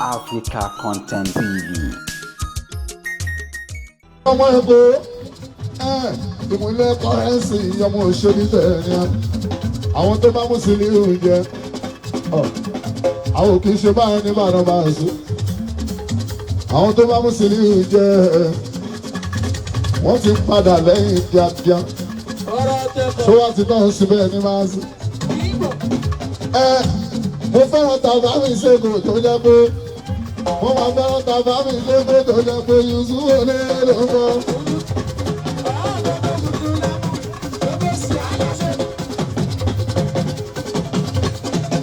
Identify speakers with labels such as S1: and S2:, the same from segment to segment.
S1: Africa Content TV.
S2: Ọmọ Èkó, ìmúlẹ̀ kọ́rẹ́nsì ọmọ òṣèlú tẹ̀lé àwọn tó bá Mùsùlùmí jẹ, àwọn kì í ṣe báyìí ní Ìbàdàn bá sùn. Àwọn tó bá Mùsùlùmí jẹ, wọ́n ti padà lẹ́yìn kíákíá tó wá ti náà síbẹ̀ ní máa sùn. Mo fẹ́ràn tàbá mi ṣègùn tó jẹ́ pé mo máa fẹ́ràn tàbá mi ṣègùn tó jẹ́ pé Yusuf olè ló ń bọ̀.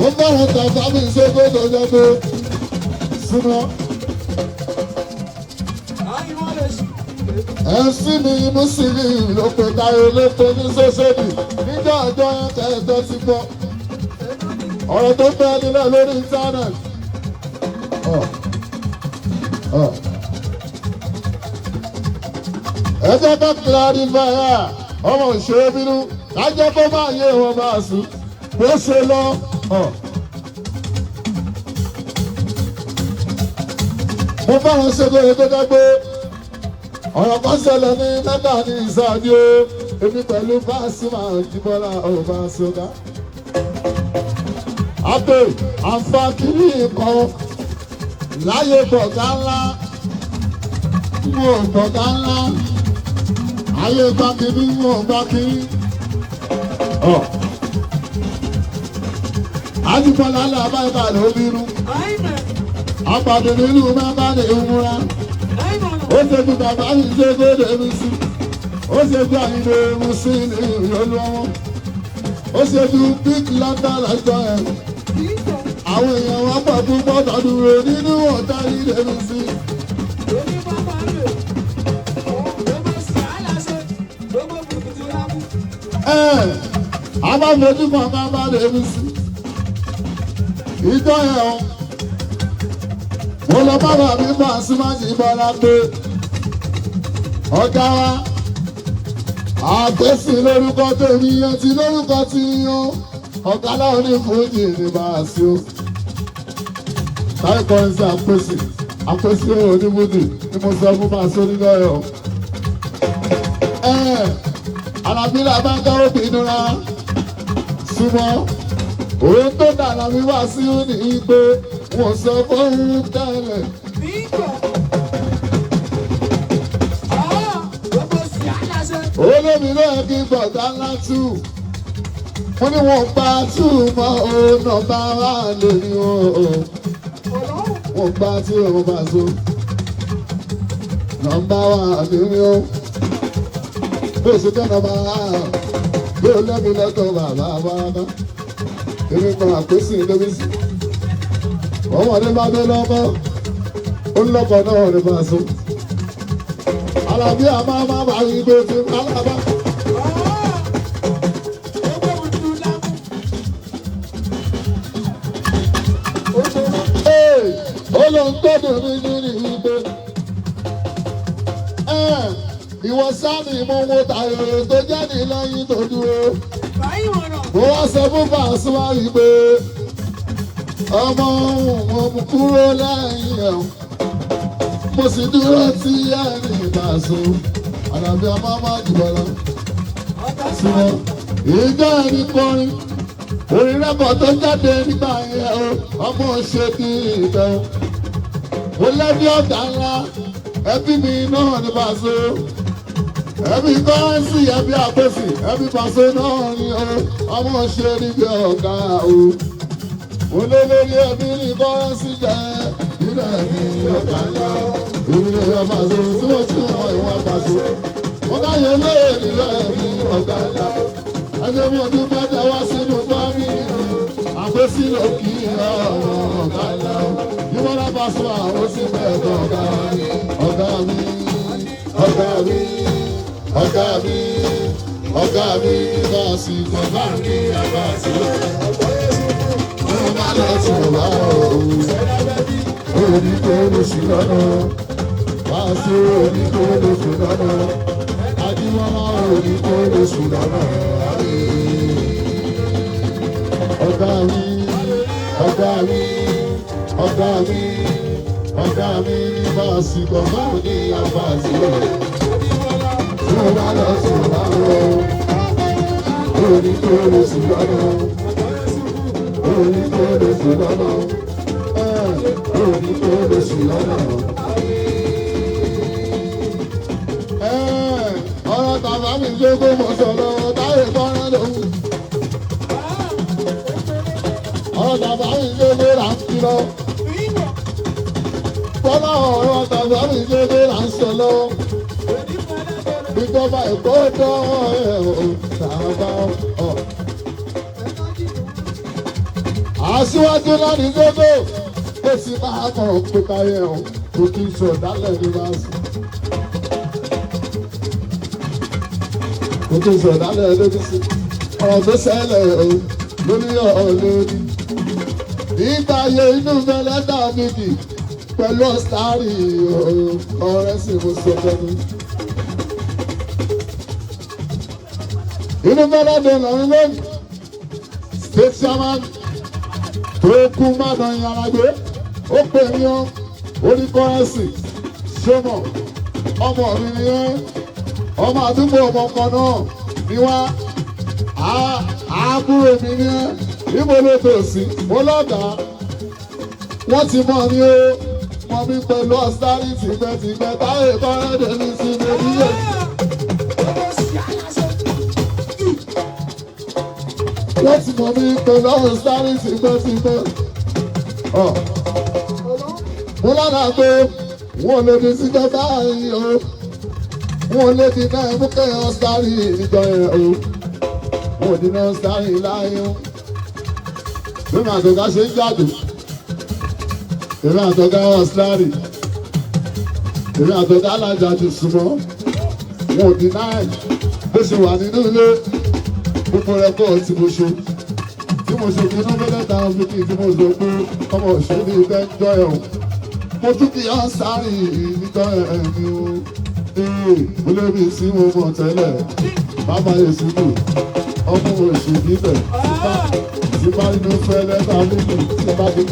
S2: Mo fẹ́ràn tàbá mi ṣègùn tó jẹ́ pé súnmọ́. Ẹ̀sìn mi Mùsùlùmí ló pe táyé ló pe ní sọ́sẹ́dì níjọ́ ọjọ́ ẹ̀ẹ́dẹ́ ti gbọ́. Ọ̀rọ̀ tó fẹ́ nílẹ̀ lórí íńtánẹ̀tì. Ẹ jẹ́ ká clarify ẹ̀, ọmọ òṣèré bínú kájẹ́ kó máa yé wọn bá a sùn bó ṣe lọ. Mo fẹ́ràn ṣètò ètò jẹ́ pé ọ̀rọ̀ kan ṣẹlẹ̀ ní mẹ́ta ní ìsáàdì o, èmi pẹ̀lú Pasuma Jíbọ́lá ò bá ṣọ́gá. Àpè àǹfààní kan láyé bọ̀gá ńlá, mo bọ̀gá ńlá, ayé gbàkiri mo gbàkiri. Àjùbọ̀lá làbá ìbàdàn obìnrin, àpàdé nílùú mẹ́ta ní ìmúra. Ó ṣe ju bàbá mi ṣe gbódò mi sí, ó ṣe ju àyìnbó mi sí ní ìlú ọmọ, ó ṣe ju big london lọ́jọ́ ẹ̀. Àwọn èèyàn wọn pọ̀ púpọ̀ tọdúró nínú ọ̀tá líle mi sí. Ẹ a bá fojú kan ká bá lè mi sí. Ìjọ yẹn o, mo lọ bá bàbá mi bá súnmọ́jì bọ́lá pé ọ̀gá wa àgbẹ̀sí lórúkọ tèmi yan ti lórúkọ tí yan ọ̀gá láwọn ní fújì ní bá a sí o. Táyì kọrin sí àpèsè àpèsè oníbùdì ni mo sọ fún Paso nígbà yọ. Àlàbí là bá ń káwọ́ bínú ra súnmọ́ òun tó dà lábí wá sí ní pé wọ́n sọ fóun tẹ́lẹ̀. Olómi náà kí bọ̀dá ńlá tù. Mo ní wọ́n gba tù mọ́ òun náà bá wà lórí o. Wọ́n gba tù òun bá so. Nọ́mbà wà lórí o. Bó ṣe tẹ́ nọ́mbà wà bí o lẹ́bi lọ́tọ̀ bàbá wa ná. Èmi kan àpèsè lórí sí. Ọmọdé bá dé lọ́kọ́, ó ń lọ́kọ̀ náà ní bá so. Àlàbí àmọ́ máa bá yí gbé tí alábá. Ó lọ ń gbọ́dọ̀ mi ní ìgbé. Ìwọ sáàmì mo wo tàyè tó jáde lẹ́yìn tó dúró. Mo wá sọ fún Pasuma wípé ọmọ òun mo kúrò lẹ́yìn ẹ̀, mo sì dúró tí ẹni Paso. Àlàbí ọmọ máa jùbọ́lá. Súnmọ́ ìjọ ẹni kọrin orin rẹ́kọ̀ tó jáde nígbà yẹn o, ọmọ ṣe bí ìtẹ́ o. Mo lẹ́bí ọ̀gá ńlá, ẹbí mi náà ní Paso. Ẹbí kọ́rẹ́nsì, ẹbí àpèsè, ẹbí Paso náà ní o, ọmọ ṣe níbi ọ̀gá o. Mo lé lórí ẹbí ní kọ́rẹ́nsì jẹ́ ilẹ̀ mi ọ̀gá ńlá. Èmi lè yọ Paso tí mo tún wọ ìwọ̀n Paso. Mo káyọ̀ lóye nílẹ̀ mi ọ̀gá ńlá. Ẹgbẹ́ mi ọdún mẹ́ta wá sínú fámìlì àpèsè lókì ọ̀rọ̀ ọ̀gá ńlá. Ìwọ́n Pasuma ó sì bẹ̀rẹ̀ ọ̀gá mi, ọ̀gá mi, ọ̀gá mi, ọ̀gá mi, ọ̀gá mi, bá a sì bàbá mi, àbá sí. Mo máa lọ sí bàbá o, òní tó lè sí lọ́nà, bá a sí òní tó lè sí lọ́nà, Ajímọ́lá òní tó lè sí lọ́nà. Ọ̀gá mi, ọ̀gá mi, Ọ̀gá mi, ọ̀gá mi ní báàsì kọ̀ọ̀kan ní àbáàsì rẹ̀. Tí mo bá lọ sí ìlànà, òní tó lè sùn lọ́nà. Òní tó lè sùn lọ́nà. Òní tó lè sùn lọ́nà. Ọ̀rọ̀ tàbá mi ṣe kó mọ̀ sọ̀rọ̀ táyé fọ́nrán lòun. Ọ̀rọ̀ tàbá mi ṣe kó là ń fi lọ. Bọ́lá ọ̀rọ̀ tàbá mi ṣe kó là ń sọ lọ. Ìjọba Èkó dánwọ́ ẹ̀ ò tàbá ọ̀. Aṣíwájú láti gbogbo ó sì máa mọ̀ pé táyé ọ̀ kò kí n sọ̀ dálẹ̀ ní máa sùn. Kò kí n sọ̀ dálẹ̀ lórí sí. Ọ̀rọ̀ tó ṣẹlẹ̀ o lórí ọ̀rọ̀ lórí. Nígbà yẹ inú mẹ́lẹ́dà méjì pẹ̀lú ọ̀sárì ọ̀rẹ́ sì mo sọ fẹ́mi. Inú mẹ́lẹ́dà lọ́run lónìí. State chairman tó kú mádàn yàrá gbé ó pè mí ọ́ orí kọ́rẹ́sì ṣọmọ ọmọ mi nìyẹn ọmọ àdúgbò ọmọ kan náà ni wá àbúrò mi nìyẹn níbo ló tò sí mo lọ́gàá wọ́n ti mọ̀ ní o mọ̀ mi pẹ̀lú ọ̀sárì tìgbẹ́tìgbẹ́ táyé kọ́rẹ́dẹ̀ mi sí mi níyẹn. Wọ́n ti mọ̀ mí pẹ̀lú ọ̀sárì tìgbẹ́tìgbẹ́. Mo lára pé wọ́n lè di síjọba yìí o. Wọ́n lè di náà mú kẹ́ ọ̀sárì ìjọ yẹn o. Wọ́n di náà ọ̀sárì láyé o. Bí màá tó ká ṣe ń jáde. Èmi àtọ̀gá ọ̀sárì. Èmi àtọ̀gá alájà ti súnmọ́. Wọ́n di náà bó ṣe wà nínú ilé. Gbogbo rẹ̀kọ́ tí mo ṣe. Tí mo ṣe kí inú mẹ́lẹ́ta fi kí tí mo sọ pé ọmọ òṣèlú ibẹ̀ ń jọ ẹ̀ o. Mo tún kí ọ́ sáré níjọ́ ẹ̀mí o. Ee, olórí sí mo mọ̀ tẹ́lẹ̀. Bàbá Èṣù kù, ọmọ òṣù níbẹ̀. Tí bá inú fẹ́lẹ́ bá mi kù, tí bá dé.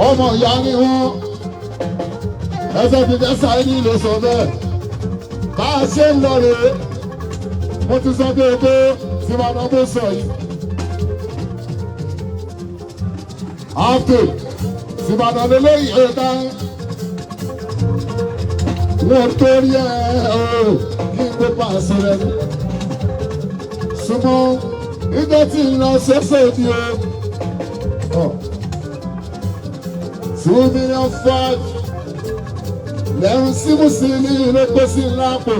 S2: Ọmọ ìyá ni wọn ẹsẹ̀ fi fẹ́ sáré ní ìlú sọ bẹ́ẹ̀ bá a ṣe ń lọ rèé mo ti sọ pé pé tí màá lọ bó sọ yìí. Àpè tìbàdàn lélẹ́yìí ẹ̀ka wọn torí ẹ̀ ọ́ kí n gbé pàṣẹ rẹ̀ súnmọ́ ìjọ tí ń lọ sẹ́sẹ̀ ni o. 2.5 million lẹ́rù símùsì ní ilé kó sí lápò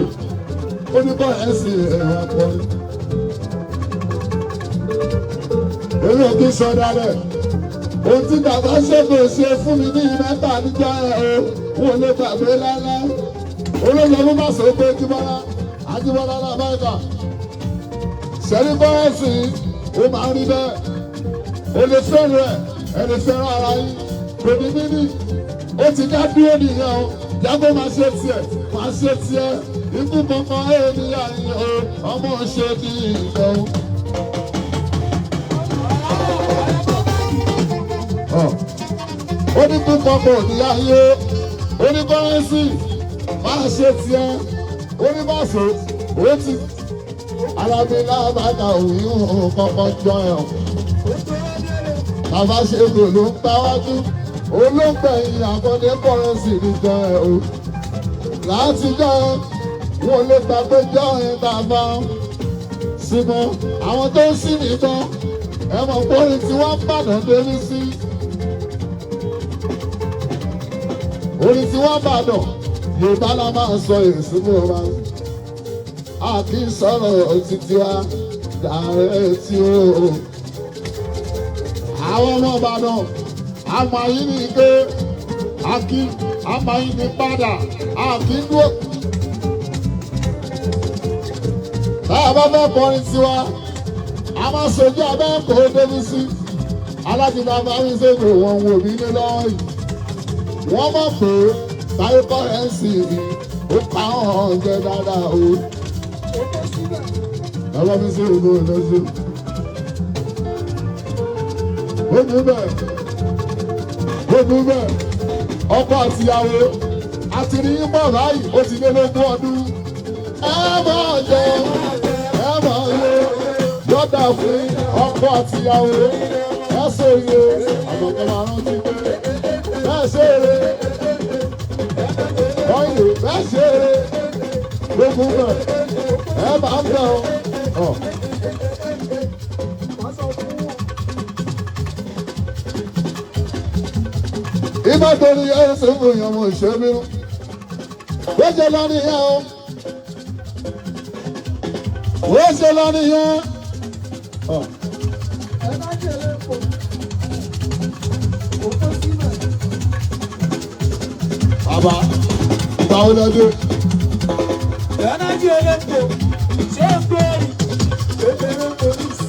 S2: ó ní bọ́ ẹ̀ sì ẹ̀rọ akọrin. Èmi ò kí ń sọ dálẹ̀. Ohun tí bàbá ṣètò ṣe fún mi ní mẹ́ta níjọ́ ẹ̀ o, wọn ò lè gbàgbé láéláé. Olóyè ló bá sọ pé Ajíbọ́lá, Ajíbọ́lá lábáyìíká. Ṣẹ̀rí bọ́ọ̀sì ó máa ń rí bẹ́ẹ̀. O lè fẹ́ràn ẹ̀, ẹ lè fẹ́ràn ara yín. Kò ní mímí, ó ti dá dúró nìyẹn o. Jágbó máa ṣe tiẹ̀, máa ṣe tiẹ̀. Ikú kankan ẹ̀ níyà yín o, ọmọ ṣe ní ìgbọ̀n. Ó ní kú kọ́kọ́ níyà yín o, ó ní kọ́rẹ́nsì máa ṣe tiẹ̀, ó ní bàṣọ, ó ti alábílá bàtà òyìn kọ́kọ́ jọ ẹ̀ ọ́. Bàbá ṣègùn ló ń gbáwájú, olóńgbẹ̀yìn àkọ́dé kọ́rẹ́nsì níjọ ẹ̀ o. Látijọ́ wọn ló gbà pé jọ ẹ̀ bàbá símọ́ àwọn tó ń sìn nìkan ẹ mọ̀ pé orin tí wọ́n ń bàdàn délé sí. Orin tí wọ́n bàdàn Yorùbá la máa sọ èsì mú wa. A kì í sọ̀rọ̀ títí wa dàrẹ́ tí ó. Àwọn ọmọ Ìbàdàn àmọ́ yín ní pé a kì àmọ́ yín ní padà a kì í dúró. Bàbá fẹ́ kọrin tiwa, a máa sojú abẹ́ kó débi sí. Aláti bàbá mi ṣègò wọn wò mí ní lọ́wọ́ yìí. Wọ́n mọ̀ pé táyé kọ́rẹ́ǹsì mi ó pa ọ̀hún jẹ dáadáa o. Bàbá mi ṣègò lọ́sọ̀. Ó mú bẹ́ẹ̀, ó mú bẹ́ẹ̀, ọkọ àtìyàwó àti rí mọ̀ báyìí ó ti lé lógún ọdún. Ẹ máa jẹ, ẹ máa yó, yọ̀dà fún ọkọ àtìyàwó. Ẹ sòye, àgbọ̀ngàn máa rántí pé bẹ́ẹ̀ ṣe eré, ọ̀yẹ̀ bẹ́ẹ̀ ṣe eré, gbogbo bẹ̀ ẹ máa ń bẹ̀ ọ́. Ibà torí ẹ ṣe fún yàn mo ṣe bínú. Ó ṣe lọ nìyẹn o. Ó ṣe lọ nìyẹn. Bàbá, ìgbà wo lọ dé?
S3: Ẹnájí elépo, ṣé ń gbèrè? Kékeré polisi.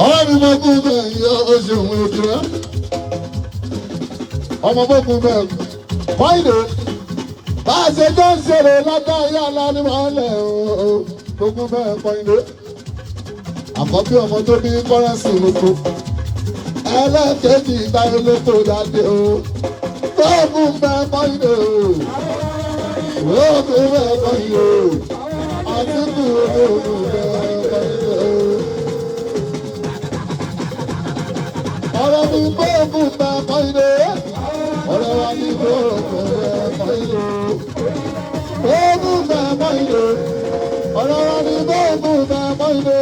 S2: Ọ̀rẹ́ mi mọ kú bẹ́ẹ̀ yọ oṣù òun òkúrẹ́. Ọmọ mọ́kùn bẹ́ẹ̀ kọ́ìdé. Bá a ṣe jọ ń ṣeré lọ́dọ̀ ayé aláni máa ń lẹ̀ o. Gbogbo bẹ́ẹ̀ kọ́ìdé. Àkọ́bí ọmọ tó bí kọ́rẹ́nsì lóko. Ẹlẹ́kẹ̀jì ìtayé lóko dáadé o. Gbogbo bẹ́ẹ̀ kọ́ìdé o. Gbogbo bẹ́ẹ̀ kọ́ìdé o. Àtìkù gbogbo bẹ́ẹ̀ kọ́ìdé o. Ọ̀rọ̀ mi gbóògùn bá kọ́ìdé. Ọ̀rọ̀ wa ní gbóògùn bá kọ́ìdé. Gbóògùn bá kọ́ìdé. Ọ̀rọ̀ wa ní gbóògùn bá kọ́ìdé.